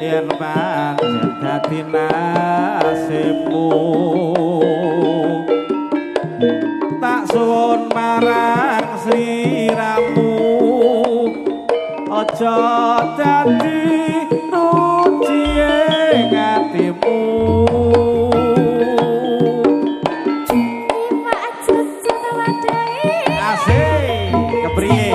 Yen pancen dadi nasibmu tak suwun marang sliramu aja dadi ruciye atimu. Asik kepriye?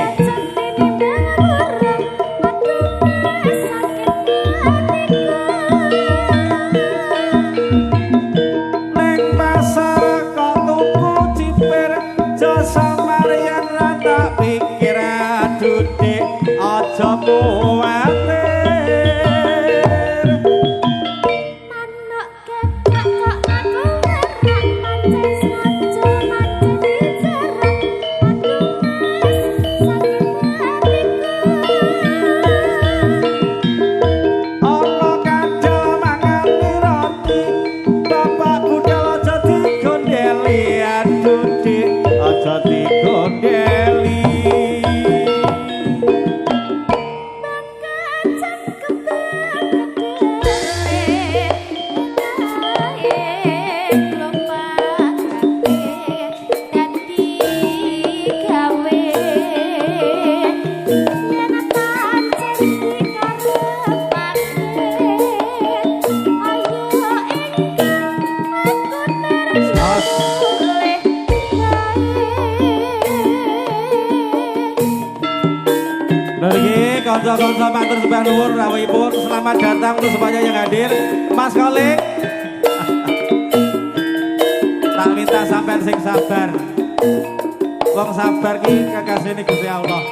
Aja kuwatir manuk ketak kok aku merak pancen sengaja pancen dijerak aduh mas sakit hatiku. Ana kadal mangani roti bapak budal aja digondeli aduh dik aja digondeli. Kanca-kanca matur sembah nuwun rawuhipun. Selamat datang untuk semuanya yang hadir. Mas Kolik, tak minta sampean sing sabar. Wong sabar ki kekasihne Gusti Allah.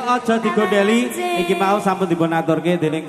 Aja Digondeli iki mau sampun dipun aturke dening